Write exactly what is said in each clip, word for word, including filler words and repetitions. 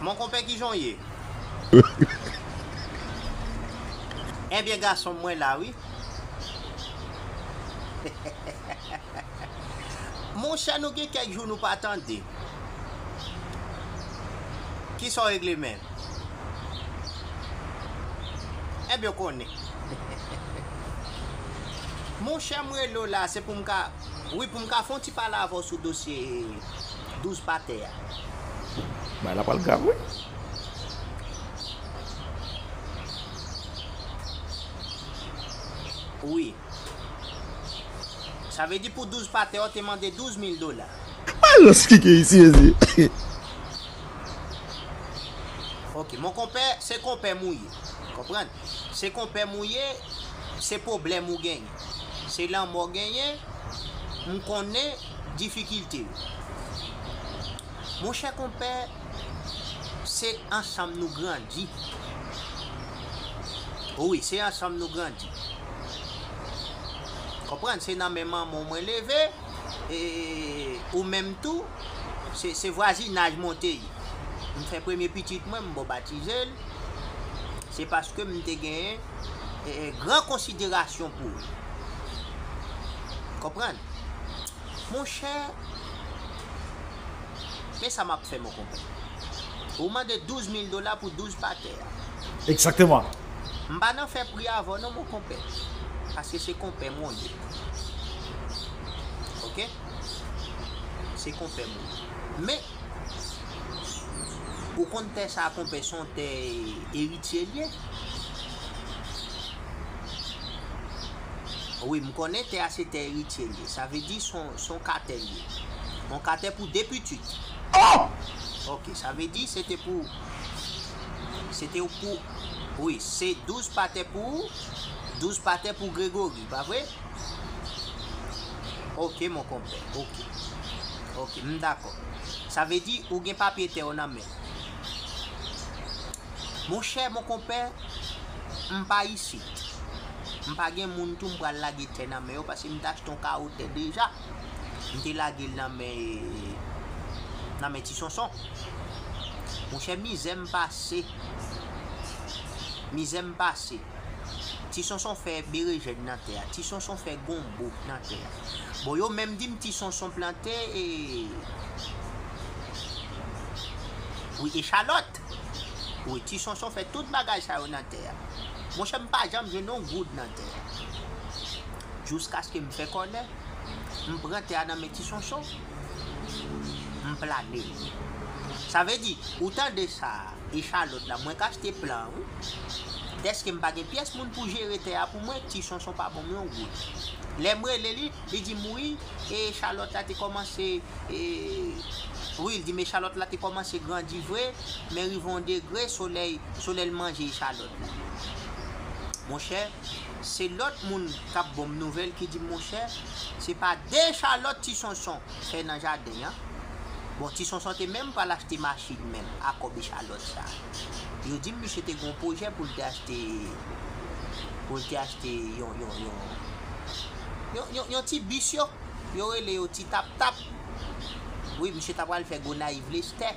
Mon konpè, kijan w ye? Ebyen, gason, mwen la, wi. Monchè, nou gen kèk jou nou pa tande. Kisa w regle menm? Ebyen, w konnen. Monchè, m rele w la, se pou m ka, wi, pou m ka fè yon ti pale avè w sou dosye douz patè a. Bagay la pral grav, wi. Wi. Sa vle di pou douz patè, w te mande douz mil dola. Alòs, ki gen isi, mezye? Ok, mon konpè, se konpè m ou ye. Konprann? Se konpè m ou ye, se pwoblèm ou genyen. Se lanmò w genyen, m konnen difikilte w. Monchè konpè, se ansanm nou grandi. Wi, se ansanm nou grandi. Konprann, se nan men manman w mwen leve, e ou menm tou, se, se vwazinaj mwen te ye. M fè premye pitit mwen, m ba w batize l. Se paske m te genyen, e, e, gran konsiderasyon pou ou. Konprann? Monchè, men sa m ap fè, mon konpè. Ou mande douz mil dola pou douz patè a. Egzakteman. M pa nan fè pri avè w non, mon konpè. Paske se konpè mwen w ye. Ok? Se konpè mwen w ye. Men, ou konn tè sa, konpè, se yon tè eritye l ye. Wi, m konnen tè a se tè eritye l ye. Sa vle di se yon, se yon katè l ye. Yon katè pou de pitit. Oh! Ok, sa vle di se te pou, se te pou, wi, se douz patè pou ou, douz patè pou Gregory, pa vre? Ok, mon konpè. Ok. Ok, m dakò. Sa vle di ou gen papye tè w nan men w. Monchè, mon konpè, m pa isit. M pa gen moun tou m pral lage tè nan men yo, paske m te achte yon kawo tè deja. M te lage l nan men, nan men Ti Sonson. Monchè, mizè m pase. Mizè m pase. Ti Sonson fè berejèn nan tè a. Ti Sonson fè gonbo nan tè a. Bon, yo menm di m Ti Sonson plante e, wi, echalòt. Wi, Ti Sonson fè tout bagay sa yo nan tè a. Monchè, m pa janm jwenn yon goud nan tè a. Jiskaske m fè kòlè, m pran tè a nan men Ti Sonson, m plane l. Sa vle di, ou tande sa a, echalòt la, mwen k achte plan an, wi. Dèske m pa gen pyès moun pou jere tè a pou mwen, Ti Sonson pa ban m yon goud. Lè m rele li, li di m, wi, echalòt la te kòmanse, e, wi, li di m echalòt la te kòmanse grandi vre, men rive yon degre, solèy, solèy manje echalòt la. Monchè, se lòt moun k ap ban m nouvèl ki di m, monchè, se pa de echalòt Ti Sonson fè nan jaden an. Bon, Ti Sonson te menm pral achte machin menm, a kòb echalòt sa. Yo di m misye te gen yon pwojè pou l te achte, pou l te achte yon, yon, yon, yon, yon, yon ti bis yo, yo rele yo ti tap tap. Wi, misye ta pral fè Gonayiv Lestè.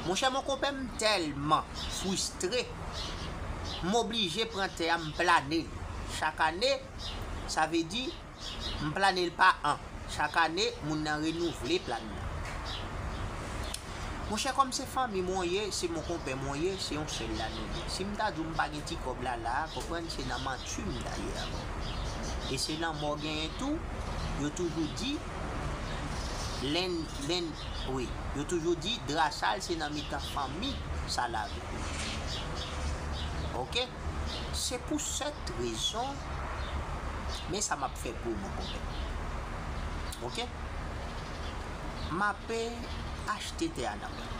Monchè, mon konpè, m tèlman fristre, m oblije pran tè a, m plane l. Chak ane, sa vle di, m plane l pa an. Chak ane, moun nan renouvle plan nan. Monchè, kòm se fanmi mwen w ye, se mon konpè mwen w ye, se yon sèl la nou ye. Si m ta di w m pa gen ti kòb la la a, konprann se nan manti m ta ye avè w. E se lanmò w genyen tou, yo toujou di, lenn, lenn, wi, yo toujou di, dra sal se nan mitan fanmi sa lave. Ok? Se pou sèt rezon, men sa m ap fè pou ou, mon konpè. Ok? M ape achte tè a nan men w.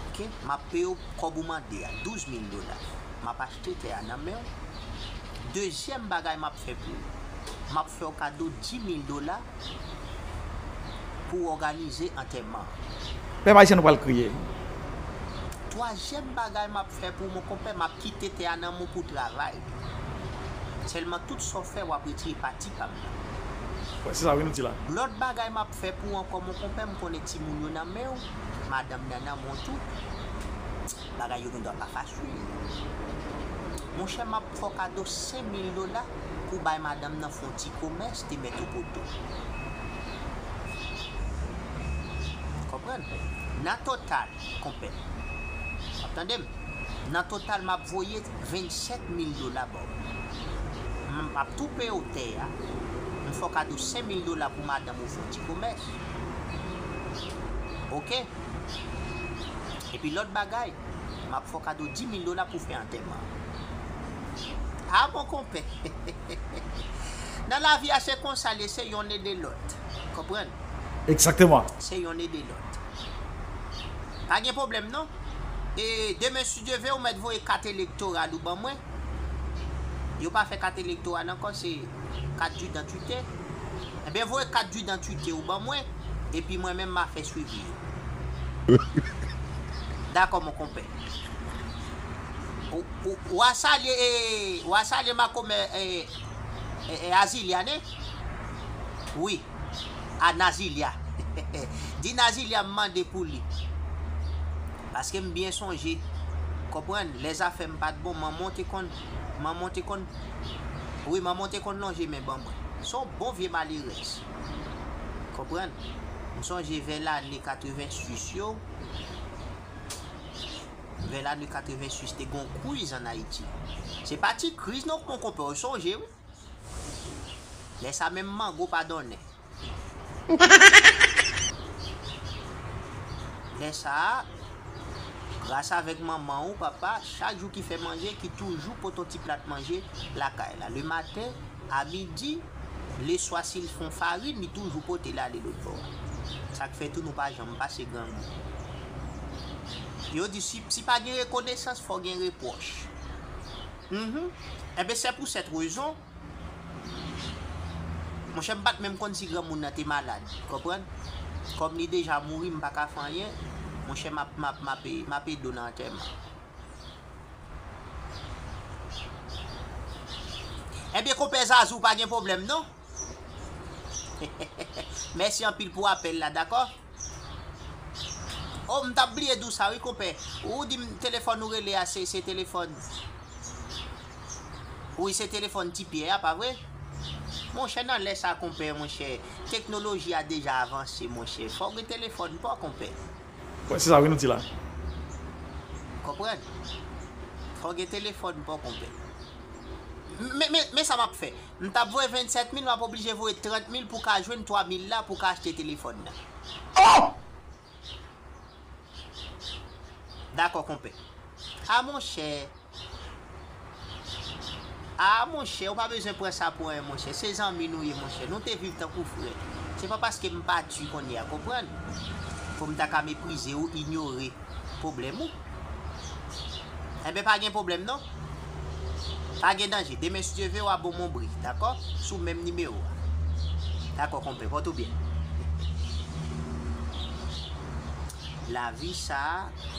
Ok? M ap peye w kòb ou mande a, douz mil dola. M ap achte tè a nan men w. Dezyèm bagay m ap fè pou ou, m ap fè w kado dis mil dola pou w òganize antèman an. Pèp ayisyen, nou pral kriye. Twazyèm bagay m ap fè pou ou, mon konpè, m ap kite tè a nan men w pou w travay. Sèlman tout sa w fè, w ap retire pati pa m nan. Wè, se sa wi nou di la. Lòt bagay m ap fè pou ankò, mon konpè, m konnen timoun yo nan men w, madanm nan nan men w tou. Bagay yo gendwa pa fasil. Monchè, m ap fè w kado senk mil dola pou bay madanm nan fè yon ti komès te mèt ou poto. Konprann? Nan total, konpè. W ap tande m? Nan total, m ap voye vennsèt mil dola ba w. M ap tou peye w tè a. M fè w kado senk mil dola pou madanm ou fè yon ti komès. Oke? Epi lòt bagay, m ap fè w kado dis mil dola pou fè antèman. A, mon konpè. Nan lavi a, se konsa l ye, se yonn ede lòt. Konprann? Egzakteman. Se yonn ede lòt. Pa gen pwoblèm non. E demen, si Dye vle, ou mèt voye kat elektoral ou ban mwen. Yo pa fè kat elektoral ankò, se kat didantite. Ebyen, voye kat didantite ou ban mwen, epi mwen menm, m a fè swivi yo. Dakò, mon konpè. Ou, ou, w a salye, e, w a salye makomè, e, e, e, Azilya, ne? Wi. A Nazilya. Di Nazilya m mande pou li. Paske m byen sonje. Konprann, lè zafè m pa t bon, manman w te konn, manman w te konn, wi, manman w te konn lonje men ban mwen. Se yon bon vye malerèz. Konprann? M sonje vè lane katrevensis yo. Vè lane katrevensis, te gen yon kriz ann Ayiti. Se pa ti kriz non, mon konpè, ou sonje, wi. Lè sa menm mango pa donnen. Lè sa a, gras avèk manman ou, papa, chak jou ki fè manje, ki toujou pote yon ti plat manje lakay la. Lematen, a midi, leswa, si l fè yon farin, li toujou pote l ale lòt bò a. Sa k fè tou nou pa janm pase grangou. Yo di, si, si pa gen rekonesans, fò gen repwòch. Mhm. Enben, se pou sèt rezon, monchè, m pa t menm konn si granmoun nan te malad, konprann? Kòm li deja mouri, m pa ka fè anyen, monchè, m ap, m ap, m ap, m ap ede w nan antèman. Ebyen, konpè Zazou, pa gen pwoblèm, non? Mèsi anpil pou apèl la, dakò? Oh, m t ap bliye di w sa, wi, konpè. Ou di m telefòn ou rele a, se, se telefòn. Wi, se telefòn Ti Pyè a, pa vre? Monchè, nan lè sa, konpè, monchè, teknoloji a deja avanse, monchè. Fò w gen telefòn pa w, konpè. Wè, se sa wi nou di la. Konprann? Fò w gen telefòn pa w, konpè. Men, men, men sa m ap fè. M t ap voye vennsèt mil, m ap oblije voye trant mil pou w ka jwenn twa mil la pou w ka achte telefòn nan. Oh! Dakò, konpè. A, monchè. A, monchè, ou pa bezwen pran sa pou anyen, monchè. Se zanmi nou ye, monchè. Nou te viv tankou frè. Se pa paske m pa di kounye a, konprann? Pou m ta ka meprize ou, inyore pwoblèm ou. Enben, pa gen pwoblèm, non. Pa gen danje. Demen, si Dye vle, w a bon mon bri, dakò? Sou menm nimewo a. Dakò, konpè, pòte w byen. Lavi sa a,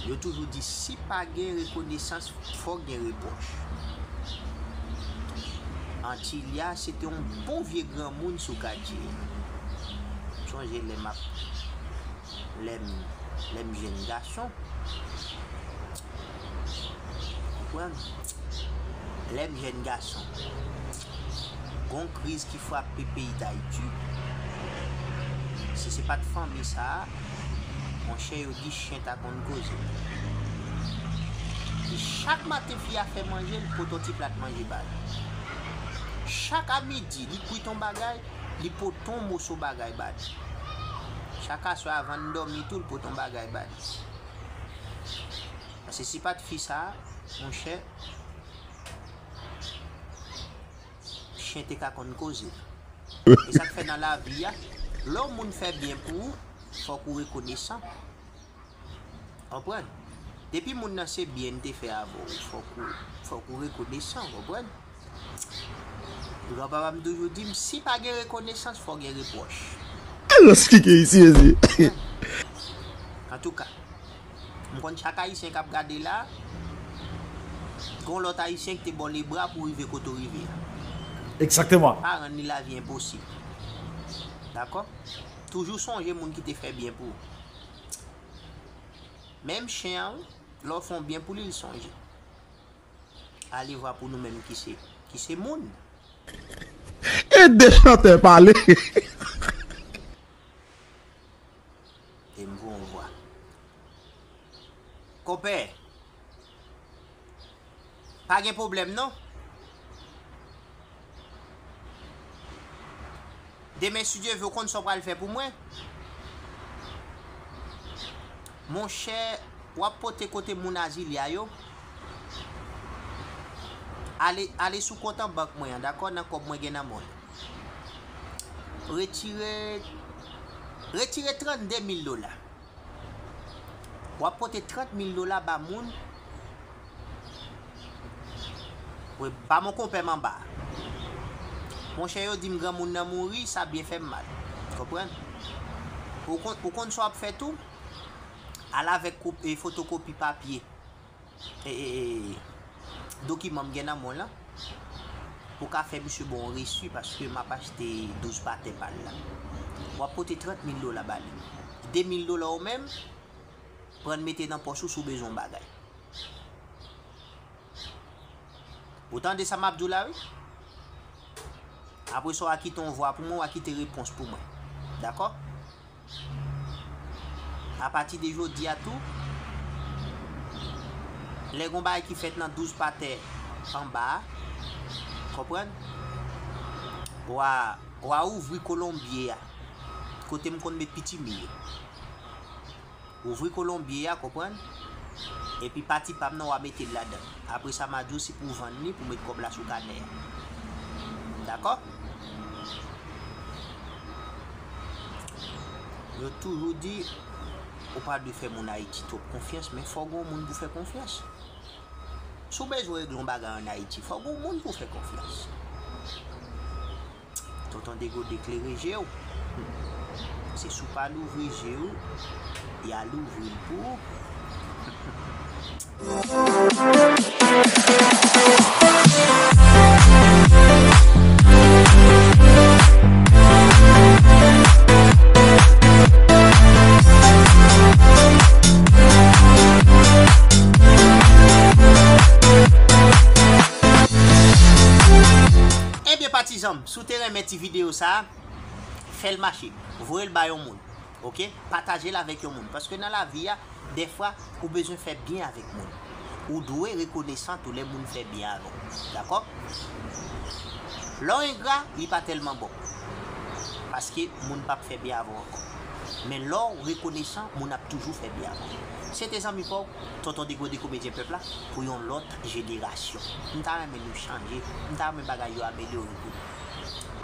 yo toujou di, si pa gen rekonesans, fòk gen repwòch. Antilya, se te yon bon vye granmoun sou katye. Sonje lè m ap, lè m, lè m jèn gason. Konprann? Lè m jèn gason, gon kriz ki frape peyi Dayiti. Si se pa t fanmi sa a, monchè, yo di chen ta konn koze. E chak maten fi a fè manje, li pote yon ti plat manje ba li. Chak a midi, li kwit yon bagay, li pote yon moso bagay ba li. Chak aswè, avan n dòmi tou, li pote yon bagay ba li. Paske si pa t fi sa a, monchè, chen te ka konn koze. E sa k fè nan lavi a, lè yon moun fè byen pou ou, fòk ou rekonesan. Konprann? Depi moun nan se byen li te fè avè w, fòk ou, fòk ou rekonesan, konprann? Granpapa m toujou di m, si pa gen rekonesans, fò gen repwòch. Alòs, ki gen isi, isi? Antouka, m konn chak Ayisyen k ap gade la, gon lòt Ayisyen ki te ba w lebra pou w rive kote w rive a. Exactement. Pa rann li lavi enposib. Dakò? Toujou sonje moun ki te fè byen pou ou. Menm chen an, wi, lè w fè yon byen pou li, li sonje. Ale vwa pou nou menm ki se, ki se moun. E de chantè pale. E m voye yon vwa. Konpè, pa gen pwoblèm non. Demen, si Dye vle, w konn sa w pral fè pou mwen. Monchè, w ap pote kote moun Azilya yo. Ale, ale sou kont an bank mwen an, dakò, nan kòb mwen gen nan men w. Retire, retire trannde mil dola. W ap pote trant mil dola ba moun. Wi, ba mon konpè m anba. Monchè, yo di m granmoun nan mouri, sa byen fè m mal. Konprann? Ou konn, ou konn sa w ap fè tou? Al avèk kop-, e, fotokopi papye. E, e, e, dokiman m gen nan men w lan, pou ka fè misye ba w resi, paske m ap achte douz patè pa l la. W ap pote trant mil dola ba li. De mil dola ou menm, pran l mete nan pòch ou si w bezwen yon bagay. Ou tande sa m ap di w la, wi? Apre sa, w a kite yon vwa pou mwen, w a kite repons pou mwen. Dakò? Apati de jodi a tou, lè gon bagay ki fèt nan douz patè anba a, konprann? W a, w a ouvri kolonbye a, kote m konn met pitimi yo. Ouvri kolonbye a, konprann? Epi pati pa m nan, w a mete l ladan. Apre sa, m a di w si pou w vann li, pou w met kòb la sou kanè a. Dakò? Yo toujou di, ou pa dwe fè moun Ayiti twòp konfyans, men fò gen yon moun pou fè konfyans. Si w bezwen regle yon bagay ann Ayiti, fò gen yon moun pou w fè konfyans. Tonton Degode klere je w. Se si w pa louvri je w, y a louvri l pou ou. Ebyen patizan m, si w te renmen ti videyo sa a, fè l mache, voye l ba yon moun, oke? Pataje l avèk yon moun, paske nan lavi a, dèfwa, ou bezwen fè byen avèk moun. Ou dwe rekonesan tou lè moun fè byen avè w, dakò? Lè w engra, li pa tèlman bon, paske moun p ap fè byen avè w ankò. Men lè w rekonesan, moun ap toujou fè byen avè w. Se te zanmi pa w, Tonton Degode Komedyen Pèp la, pou yon lòt jenerasyon. M ta renmen nou chanje, m ta renmen bagay yo amelyore pou nou.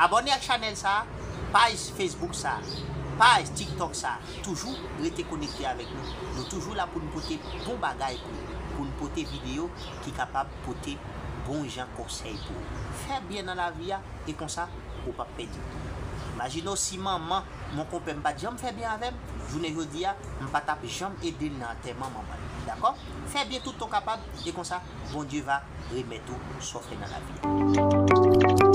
Abòne ak chanèl sa a, paj Facebook sa a, paj TikTok sa a, toujou rete konekte avèk nou. Nou toujou la pou n pote bon bagay pou ou, pou n pote videyo ki kapab pote bon jan konsèy pou ou. Fè byen nan lavi a, e konsa, ou p ap pèdi. Imajine w si manman mon konpè m pa t janm fè byen avè m, jounen jodi a, m pa t ap janm ede l nan antèman manman l. Dakò? Fè byen tout tan w kapab, e konsa, Bondye va remèt ou sa w fè nan lavi a.